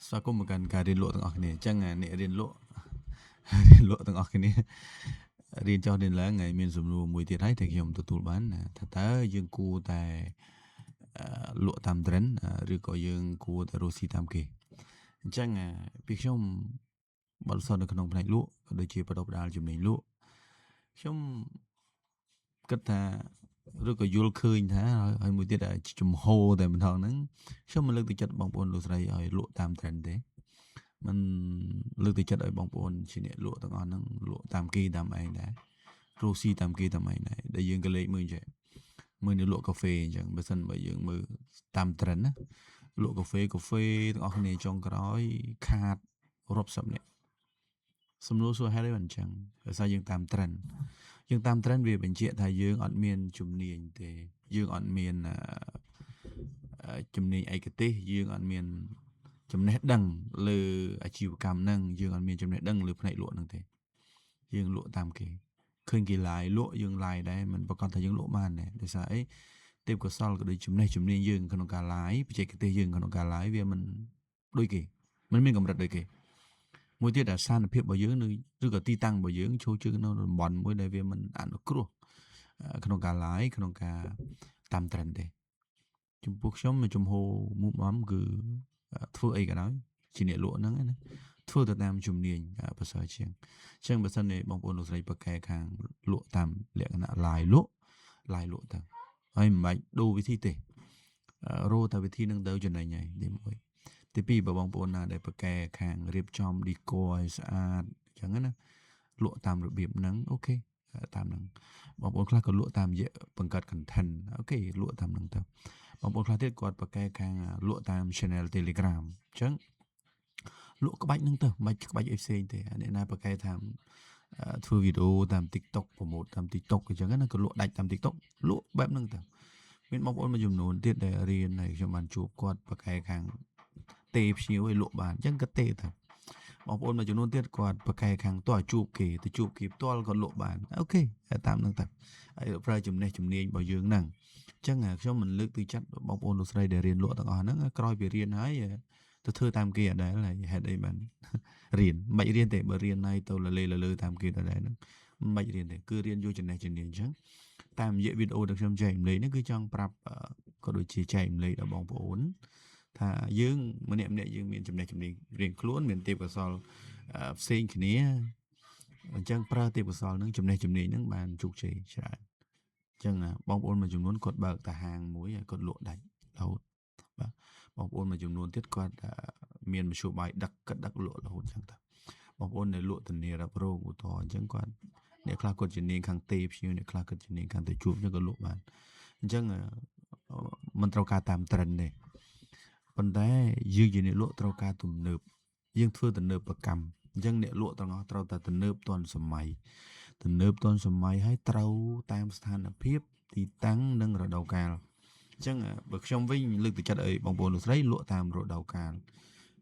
ស្វាគមន៍មកកាន់ការរៀនលក់ទាំងអស់គ្នាអញ្ចឹងអ្នករៀនលក់រៀនលក់ទាំងអស់គ្នារៀនចុះរៀនឡើងហើយមានសំណួរមួយទៀតហើយដែលខ្ញុំទទួលបានថាតើយើងគួរតែលក់តាម trend ឬក៏យើងគួរតែរកស៊ីតាមគេអញ្ចឹងពីខ្ញុំបទពិសោធន៍នៅក្នុងផ្នែកលក់ក៏ដូចជាបដិបដាលជំនាញលក់ខ្ញុំគិតថាឬក៏យល់ឃើញថាហើយមួយទៀតជំហរតែម្ដងហ្នឹងខ្ញុំមិនលើកទឹកចិត្តបងប្អូនលោកស្រីឲ្យលក់តាម trend ទេមិនលើកទឹកចិត្តឲ្យបងប្អូនជាអ្នកលក់ទាំងអស់ហ្នឹងលក់តាមគេតាមឯងដែររកស៊ីតាមគេតាមឯងដែរដែលយើងក៏លេខមើលចេះមើលនៅលក់កាហ្វេអញ្ចឹងបើសិនបើយើងមើលតាម trend ណាលក់កាហ្វេកាហ្វេទាំងអស់គ្នាចុងក្រោយខាតរាប់សិបនាក់សំណួរសួរហេតុអីបានអញ្ចឹងដោយសារយើងតាម trend យើងតាម trend វាបញ្ជាក់ថាយើងអត់មានជំនាញទេយើងអត់មានជំនាញឯកទេសយើងអត់មានចំណេះដឹងលើអាជីវកម្មហ្នឹងយើងអត់មានចំណេះដឹងលើផ្នែកលក់ហ្នឹងទេយើងលក់តាមគេឃើញគេ live លក់យើង live ដែរមិនប្រកាសថាយើងលក់បានដែរដោយសារអីទេពកោសលក៏ដូចចំណេះជំនាញយើងក្នុងការ live បច្ចេកទេសយើងក្នុងការ live វាមិនដូចគេមិនមានកម្រិតដូចគេមួយទៀតអាស្ថានភាពរបស់យើងឬឬក៏ទីតាំងរបស់យើងចូលជើងនៅតំបន់មួយដែលវាមិនអនុគ្រោះក្នុងការ live ក្នុងការតាម trend ទេចំពោះខ្ញុំជំហរមុខមគឺធ្វើអីក៏ដោយជាអ្នកលក់ហ្នឹងណាធ្វើទៅតាមជំនាញប្រសើរជាងអញ្ចឹងបើសិនជាបងប្អូនលោកស្រីប្រកែខាងលក់តាមលក្ខណៈ live លក់ live លក់ទៅហើយមិនបាច់ដូរវិធីទេរោតែវិធីនឹងទៅចំណេញហើយទី1ទី2បើបងប្អូនណាដែលប្រកែខាងរៀបចំ decor ឲ្យស្អាតអញ្ចឹងណាលក់តាមរបៀបហ្នឹង OK តាមហ្នឹងបងប្អូនខ្លះក៏លក់តាមរយៈបង្កើត content OK លក់តាមហ្នឹងទៅបងប្អូនខ្លះទៀតគាត់ប្រកែខាងលក់តាម channel Telegram អញ្ចឹងលក់ក្បាច់ហ្នឹងទៅមិនបាច់ក្បាច់អីផ្សេងទេអ្នកណាប្រកែតាមធ្វើវីដេអូតាម TikTok promote តាម TikTok អញ្ចឹងណាក៏លក់ដាច់តាម TikTok លក់បែបហ្នឹងទៅមានបងប្អូនមួយចំនួនទៀតដែលរៀនហើយខ្ញុំបានជួបគាត់ប្រកែខាងទេភ្ញៀវឲ្យលក់បានអញ្ចឹងក៏ទេទៅបងប្អូនមួយចំនួនទៀតគាត់ប្រកែខាងតោះជួបគេទៅជួបគេផ្ទាល់គាត់លក់បាន OK តាមហ្នឹងទៅហើយប្រើចំណេះជំនាញរបស់យើងហ្នឹងអញ្ចឹងខ្ញុំមិនលើកទឹកចិត្តបងប្អូនលោកស្រីដែលរៀនលក់ទាំងអស់ហ្នឹងក្រោយពីរៀនហើយទៅធ្វើតាមគេអត់ដែលហើយហេតុអីបានរៀនមិនបាច់រៀនទេបើរៀនហើយទៅលលេលលើតាមគេដដែលហ្នឹងមិនបាច់រៀនទេគឺរៀនយកចំណេះជំនាញអញ្ចឹងតាមរយៈវីដេអូដែលខ្ញុំចែករំលែកនេះគឺចង់ប្រាប់ក៏ដូចជាចែករំលែកដល់បងប្អូនថាយើងម្នាក់ម្នាក់យើងមានចំណេះជំនាញរៀងខ្លួនមានទេពកោសលផ្សេងគ្នាអញ្ចឹងប្រើទេពកោសលនឹងចំណេះជំនាញនឹងបានជោគជ័យច្រើនអញ្ចឹងបងប្អូនមួយចំនួនគាត់បើកតាហាងមួយហើយគាត់លក់ដាច់រហូតបាទបងប្អូនមួយចំនួនទៀតគាត់មានមធ្យោបាយដឹកគាត់ដឹកលក់រហូតអញ្ចឹងទៅបងប្អូនដែលលក់ធានារ៉ាប់រងឧទាហរណ៍អញ្ចឹងគាត់អ្នកខ្លះគាត់ជំនាញខាងទេភ្ញៀវអ្នកខ្លះគាត់ជំនាញខាងទៅជួបអញ្ចឹងក៏លក់បានអញ្ចឹងមិនត្រូវការតាម trend ទេប៉ុន្តែយើងជាអ្នកលក់ត្រូវការទំនើបយើងធ្វើទំនើបកម្មអញ្ចឹងអ្នកលក់ទាំងអស់ត្រូវតែទំនើបទាន់សម័យទំនើបទាន់សម័យហើយត្រូវតាមស្ថានភាពទីតាំងនិងរដូវកាលអញ្ចឹងបើខ្ញុំវិញលើកទឹកចិត្តឲ្យបងប្អូនលោកស្រីលក់តាមរដូវកាល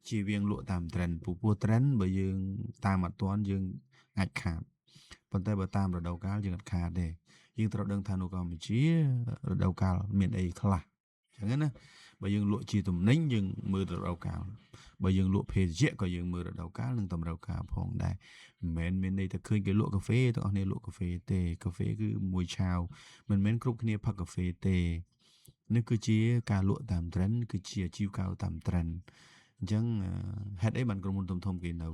ជៀសវាងលក់តាម trend ពពោះ trend បើយើងតាមអត់ទាន់យើងអាចខាតប៉ុន្តែបើតាមរដូវកាលយើងអត់ខាតទេយើងត្រូវដឹងថានៅកម្ពុជារដូវកាលមានអីខ្លះអញ្ចឹងណាបើយើងលក់ជាទំនិញយើងមើលរដូវកាលបើយើងលក់ភេសជ្ជៈក៏យើងមើលរដូវកាលនិងតម្រូវការផងដែរមិនមែនមានន័យថាឃើញគេលក់កាហ្វេទាំងអស់គ្នាលក់កាហ្វេទេកាហ្វេគឺមួយឆាវមិនមែនគ្រប់គ្នាផឹកកាហ្វេទេនេះគឺជាការលក់តាម trend គឺជាអាជីវកម្មតាម trend អញ្ចឹងហេតុអីបានក្រុមហ៊ុនធំធំគេនៅ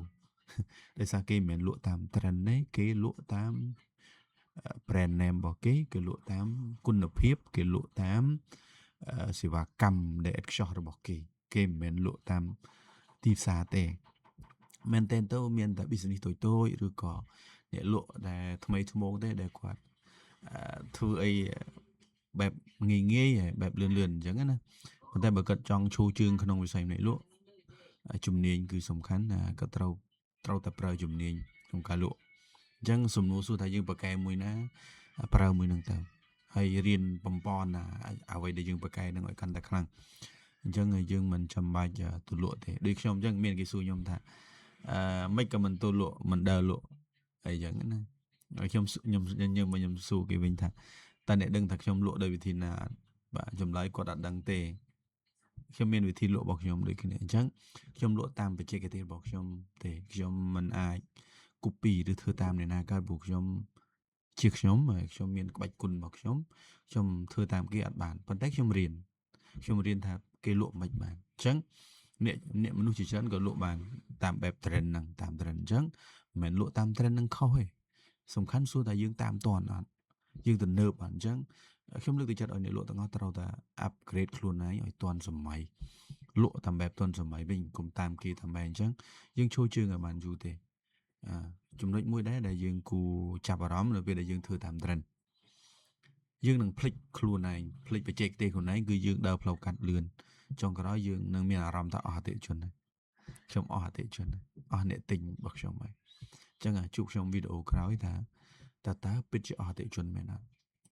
ដោយសារគេមិនមែនលក់តាម trend ទេគេលក់តាម brand name របស់គេគេលក់តាមគុណភាពគេលក់តាមសេវាកម្មដែលឥតខ្ចោះរបស់គេគេមិនមែនលក់តាមទីផ្សារទេមែនតើទៅមានតែ business តូចៗឬក៏អ្នកលក់ដែលថ្មីថ្មោងទេដែលគាត់ធ្វើអីបែបងាយងាយបែបលឿនលឿនអញ្ចឹងណាប៉ុន្តែបើគាត់ចង់ឈូជើងក្នុងវិស័យផ្នែកលក់ជំនាញគឺសំខាន់ណាគាត់ត្រូវត្រូវតែប្រើជំនាញក្នុងការលក់អញ្ចឹងសំណួរសួរថាយើងប្រកែមួយណាប្រើមួយនឹងទៅហើយរៀនបំពន់ណាអ្វីដែលយើងប្រកែនឹងឲ្យកាន់តែខ្លាំងអញ្ចឹងយើងមិនចាំបាច់ទៅលក់ទេដូចខ្ញុំអញ្ចឹងមានគេសួរខ្ញុំថាអឺមិនក៏មិនទៅលក់មិនដើរលក់អីចឹងណាខ្ញុំខ្ញុំខ្ញុំខ្ញុំសួរគេវិញថាតើអ្នកដឹងថាខ្ញុំលក់ដោយវិធីណាបាទចម្លើយគាត់អត់ដឹងទេ ខ្ញុំមានវិធីលក់របស់ខ្ញុំដូចគ្នាអញ្ចឹងខ្ញុំលក់តាមបច្ចេកទេសរបស់ខ្ញុំទេខ្ញុំមិនអាច copy ឬធ្វើតាមអ្នកណាកើតព្រោះខ្ញុំជាខ្ញុំហើយខ្ញុំមានក្បាច់គុណរបស់ខ្ញុំខ្ញុំធ្វើតាមគេអត់បានប៉ុន្តែខ្ញុំរៀនខ្ញុំរៀនថាគេលក់មិនបានអញ្ចឹងអ្នកអ្នកមនុស្សជាច្រើនក៏លក់បានតាមបែប trend ហ្នឹងតាម trend អញ្ចឹងមិនមែនលក់តាម trend ហ្នឹងខុសទេសំខាន់សួរថាយើងតាមទាន់អត់យើងទៅនើបអត់អញ្ចឹងខ្ញុំលើកទឹកចិត្តឲ្យអ្នកលក់ទាំងអស់ត្រូវតែ upgrade ខ្លួនឯងឲ្យទាន់សម័យលក់តាមបែបទាន់សម័យវិញកុំតាមគេតាមបែបអញ្ចឹងយើងឈរជើងឲ្យបានយូរទេអាចំណុចមួយដែរដែលយើងគួរចាប់អារម្មណ៍នៅពេលដែលយើងធ្វើតាម trend យើងនឹងភ្លេចខ្លួនឯងភ្លេចបច្ចេកទេសខ្លួនឯងគឺយើងដើរផ្លូវកាត់លឿនចុងក្រោយយើងនឹងមានអារម្មណ៍ថាអស់អតិថិជនហើយខ្ញុំអស់អតិថិជនហើយអស់អ្នកទិញរបស់ខ្ញុំហើយអញ្ចឹងជួបខ្ញុំវីដេអូក្រោយថាតើតើពិតជាអស់អតិថិជនមែនអត់?